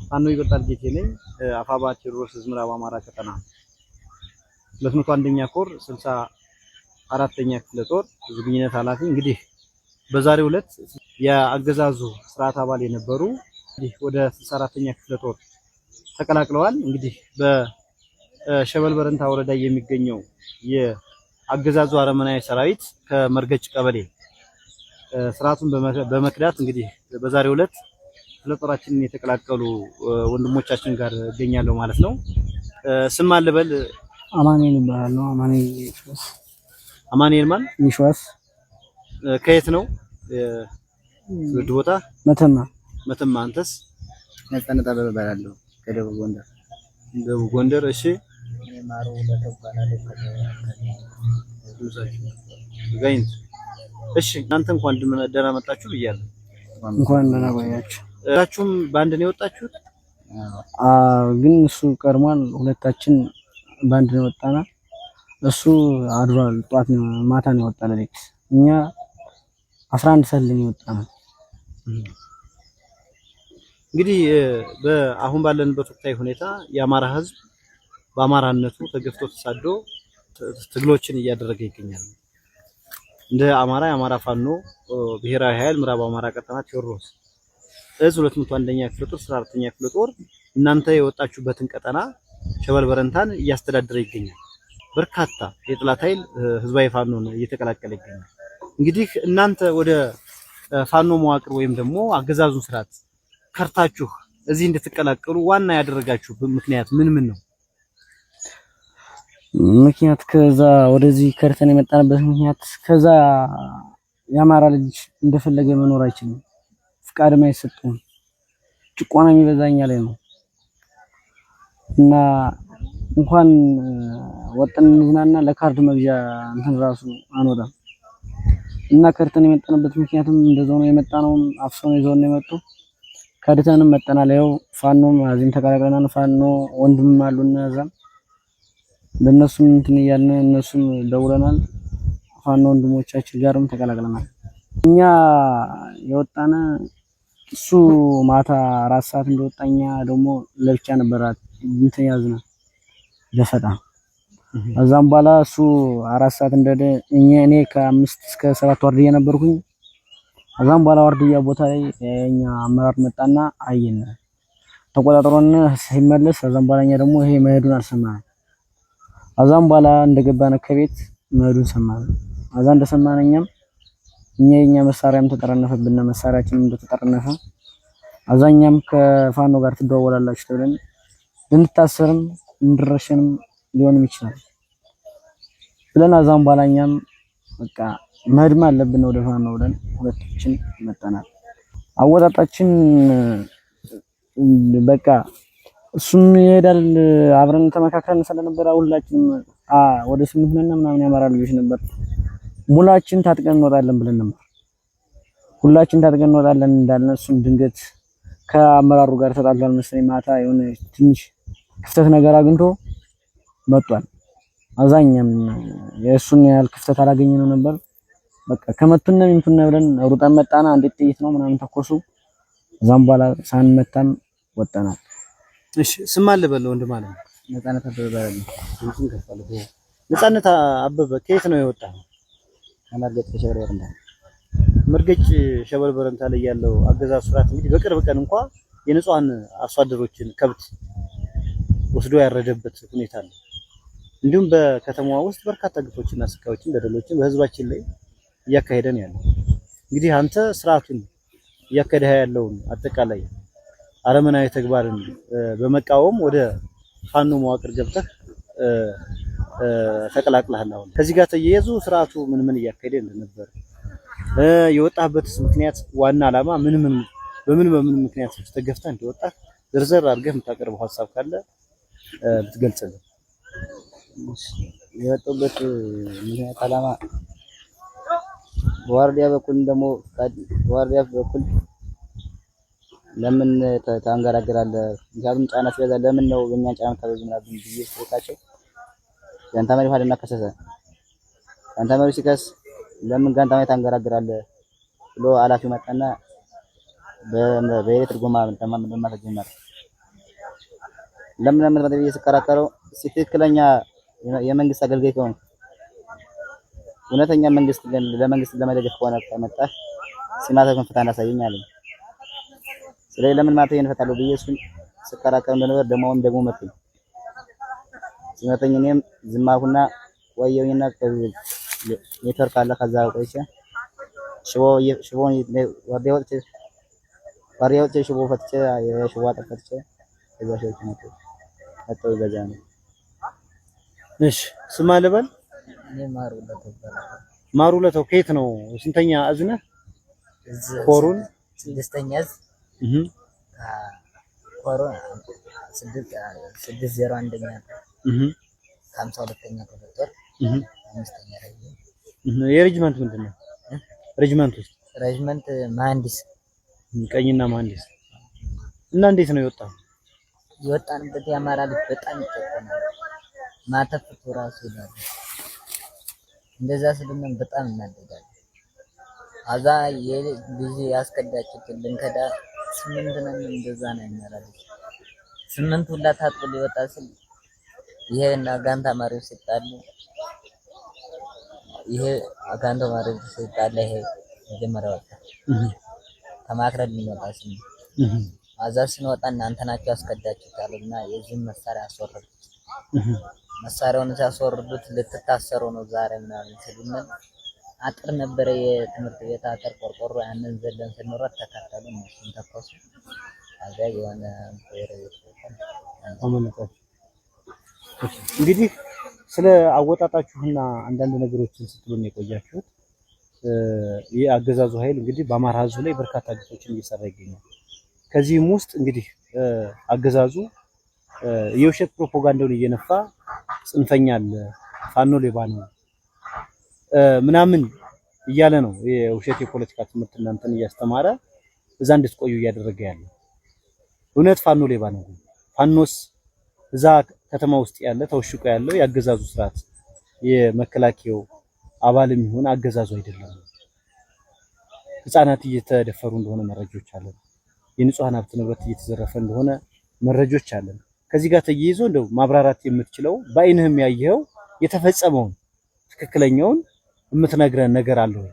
ፋኖ ይበልጣል ጌቴ ነኝ። አፋባ ቴዎድሮስ ዕዝ ምዕራብ አማራ ቀጠና 201ኛ ኮር 64ኛ ክፍለ ጦር ህዝብ ግንኙነት ኃላፊ። እንግዲህ በዛሬው ዕለት የአገዛዙ ስርዓት አባል የነበሩ እንግዲህ ወደ 64ኛ ክፍለ ጦር ተቀላቅለዋል። እንግዲህ በሸበል በረንታ ወረዳ የሚገኘው የአገዛዙ አረመናዊ ሰራዊት ከመርገጭ ቀበሌ ስርዓቱን በመክዳት እንግዲህ በዛሬው ዕለት ክፍለ ጦራችንን የተቀላቀሉ ወንድሞቻችን ጋር እገኛለሁ ማለት ነው። ስም ማን ልበል? አማኑኤል ይባላል ነው። አማኑኤል ይሽዋስ። አማኑኤል ማን? ይሽዋስ። ከየት ነው? ትውልድ ቦታ? መተማ። መተማ። አንተስ? ነጻነት አበበ እባላለሁ ከደቡብ ጎንደር። ደቡብ ጎንደር። እሺ። ማሩ እባላለሁ። ጋይንት። እሺ፣ እናንተ እንኳን ደህና መጣችሁ ብያለሁ። እንኳን ደህና ቆያችሁ። ሁላችሁም በአንድ ነው የወጣችሁት? አዎ፣ ግን እሱ ቀድሟል። ሁለታችን በአንድ ነው የወጣና እሱ አድሯል። ጧት ነው ማታ ነው የወጣ ለሌት። እኛ 11 ሰዓት ላይ ነው የወጣነው። እንግዲህ በአሁን ባለንበት ወቅታዊ ሁኔታ የአማራ ሕዝብ በአማራነቱ ተገፍቶ ተሳዶ ትግሎችን እያደረገ ይገኛል። እንደ አማራ የአማራ ፋኖ ብሔራዊ ኃይል ምዕራብ አማራ ቀጠና ቴዎድሮስ እዝ 201ኛ ክፍለ ጦር 14ኛ ክፍለ ጦር እናንተ የወጣችሁበትን ቀጠና ሸበል በረንታን እያስተዳደረ ይገኛል። በርካታ የጠላት ኃይል ህዝባዊ ፋኖን እየተቀላቀለ ይገኛል። እንግዲህ እናንተ ወደ ፋኖ መዋቅር ወይም ደግሞ አገዛዙን ስርዓት ከርታችሁ እዚህ እንድትቀላቀሉ ዋና ያደረጋችሁ ምክንያት ምን ምን ነው? ምክንያት ከዛ ወደዚህ ከርተን የመጣንበት ምክንያት ከዛ የአማራ ልጅ እንደፈለገ መኖር አይችልም። ፍቃድም አይሰጠውም። ጭቆና የሚበዛኛ ላይ ነው እና እንኳን ወጥን እንዝናና ለካርድ መግዣ እንትን ራሱ አንወጣም። እና ከርተን የመጣንበት ምክንያትም እንደዛው ነው የመጣነው። አፍሶ ነው ይዘውን ነው የመጡ። ከድተንም መጠናል። ያው ፋኖም እዚህም ተቀላቅለናል። ፋኖ ወንድምም አሉና እዛም ለእነሱም እንትን እያልን እነሱም ደውለናል። ፋኖ ወንድሞቻችን ጋርም ተቀላቅለናል። እኛ የወጣነ እሱ ማታ 4 ሰዓት እንደወጣኛ ደግሞ ለብቻ ነበር እንትን ያዝነ ደፈጣ። ከዛም በኋላ እሱ 4 ሰዓት እንደሄደ እኛ እኔ ከ5 እስከ 7 ዋርድያ ነበርኩኝ። ከዛም በኋላ ዋርድያ ቦታ ላይ የኛ አመራር መጣና አየን፣ ተቆጣጥሮን ሲመለስ። ከዛም በኋላ እኛ ደግሞ ይሄ መሄዱን አልሰማንም። ከዛም በኋላ እንደገባን ከቤት መሄዱን ሰማን። ከዛ እንደሰማን እኛም እኛ የኛ መሳሪያም ተጠረነፈብን፣ መሳሪያችንም እንደተጠረነፈ አዛኛም ከፋኖ ጋር ትደዋወላላችሁ ተብለን ልንታሰርም እንድረሸንም ሊሆንም ይችላል ብለን አዛም በኋላ እኛም በቃ መሄድም አለብን ወደ ፋኖ ብለን ሁለታችን መጠናል። አወጣጣችን በቃ እሱም ይሄዳል፣ አብረን ተመካክረን ስለነበረ ሁላችንም ወደ 8 ነን ምናምን የአማራ ልጆች ነበር። ሙላችን ታጥቀን እንወጣለን ብለን ነበር። ሁላችን ታጥቀን እንወጣለን እንዳልን እሱም ድንገት ከአመራሩ ጋር ተጣልቷል መሰለኝ። ማታ የሆነ ትንሽ ክፍተት ነገር አግኝቶ መጧል። አብዛኛም የእሱን ያህል ክፍተት አላገኘነው ነበር። በቃ ከመቱና ሚምቱና ብለን ሩጠን መጣና አንዴት ጥይት ነው ምናምን ተኮሱ። እዛም በኋላ ሳንመታም ወጠናል። እሺ፣ ስም ማን ልበል ወንድም አለ? ነጻነት አበበ እባላለሁ። ነጻነት አበበ ከየት ነው የወጣው? ከመርገጭ ከሸበል በረንታ። መርገጭ ሸበል በረንታ ላይ ያለው አገዛዝ ስርዓት እንግዲህ በቅርብ ቀን እንኳ የንጹሃን አርሶ አደሮችን ከብት ወስዶ ያረደበት ሁኔታ አለ። እንዲሁም በከተማዋ ውስጥ በርካታ ግፎችና ስቃዮችን፣ በደሎችን በህዝባችን ላይ እያካሄደ ነው ያለው። እንግዲህ አንተ ስርዓቱን እያካሄደ ያለውን አጠቃላይ አረመናዊ ተግባርን በመቃወም ወደ ፋኖ መዋቅር ገብተህ ተቀላቅለሃል። አሁን ከዚህ ጋር ተያይዞ ስርዓቱ ምን ምን እያካሄደ እንደነበር፣ የወጣበትስ ምክንያት ዋና ዓላማ ምን ምን በምን በምን ምክንያቶች ተገፍተህ እንደወጣህ ዝርዝር አድርገህ የምታቀርበው ሀሳብ ካለ ብትገልጽልን። የወጣሁበት ምክንያት ዓላማ በዋርዲያ በኩል ደግሞ በዋርዲያ በኩል ለምን ታንገራግራለህ? ምክንያቱም ጫና ሲበዛ ለምን ነው በእኛ ጫና ታበዙ ምናምን ብዬ ስጠይቃቸው ጋንታ መሪ ኋላና ከሰሰ። ጋንታ መሪ ሲከስ ለምን ጋንታ መሪ ታንገራግራለህ ብሎ ኃላፊው መጣና በኤሌክትሪክ ጎማ መማታት ጀመረ። ለምን ለምን ብዬ ስከራከረው እስኪ ትክክለኛ የመንግስት አገልጋይ ከሆነ እውነተኛ መንግስት ለመንግስት ለመደገፍ ከሆነ ከመጣህ ሲማተብህን ፍታና አሳየኝ አለኝ። ስለዚህ ለምን ማተቤን እፈታለሁ ብዬ እሱን ስከራከር እንደነበር ደግሞ አሁን ደግሞ መታኝ። ሲመታኝ እኔም ዝም አልኩና ቆየሁኝና ኔትወርክ አለ ከዛ ቆይቼ ሽቦ ወርዴ ወጥቼ ሽቦ ፈትቼ የሽቦ አጥር ፈትቼ ከዛ ሸልቼ መጣሁ። በዛ ነው። እሺ ስማ ልበል። እኔ ማሩ ለተው እባላለሁ። ማሩ ለተው ከየት ነው? ስንተኛ እዝ ነህ? ኮሩን ስድስተኛ እዝ ኮሩን 601ኛ ከ52ኛ ክፍለ ጦር 5ኛ ሬጅመንት። የሬጅመንት ምንድን ነው? ሬጅመንት ውስጥ ሬጅመንት መሀንዲስ፣ ቀኝና መሀንዲስ። እና እንዴት ነው የወጣው? የወጣንበት የአማራ ልጅ በጣም ይጨቆናል። ማተፍቱ ራሱ ይላሉ። እንደዛ ስልምን በጣም እናደዳለን። አዛ የልጅ ያስከዳችሁትን ልንከዳ 8 ነን። እንደዛ ነው የአማራ ልጅ 8 ሁላ ታጥቆ ሊወጣ ስል ይሄ እና ጋንታ መሪው ሲጣሉ ይሄ ጋንታ መሪው ሲጣላ ይሄ መጀመሪያ ወጣ። ተማክረን ልንወጣ ስንል አዛ ስንወጣ እናንተ ናችሁ ያስከዳችሁት አሉና የዚህን መሳሪያ አስወረዱት። መሳሪያውን ሲያስወርዱት ልትታሰሩ ነው ዛሬ ምናምን ሲሉን አጥር ነበረ የትምህርት ቤት አጥር ቆርቆሮ፣ ያንን ዘለን ስንሮጥ ተከተሉ፣ እነሱን ተኮሱ። ከዚያ የሆነ ጎረቤት አመለጣችሁ። እንግዲህ ስለ አወጣጣችሁና አንዳንድ ነገሮችን ስትሉን የቆያችሁት የአገዛዙ ኃይል እንግዲህ በአማራ ሕዝብ ላይ በርካታ ግፎችን እየሰራ ይገኛል። ከዚህም ውስጥ እንግዲህ አገዛዙ የውሸት ፕሮፓጋንዳውን እየነፋ ጽንፈኛ አለ፣ ፋኖ ሌባ ነው ምናምን እያለ ነው የውሸት የፖለቲካ ትምህርት እናንተን እያስተማረ እዛ እንድትቆዩ እያደረገ ያለው። እውነት ፋኖ ሌባ ነው? ፋኖስ እዛ ከተማ ውስጥ ያለ ተወሽቆ ያለው የአገዛዙ ስርዓት የመከላከያው አባልም ይሁን አገዛዙ አይደለም። ህፃናት እየተደፈሩ እንደሆነ መረጃዎች አለን። የንጹሃን ሀብት ንብረት እየተዘረፈ እንደሆነ መረጃዎች አለን። ከዚህ ጋር ተያይዞ እንደው ማብራራት የምትችለው በአይንህም ያየኸው የተፈጸመውን ትክክለኛውን የምትነግረን ነገር አለ ወይ?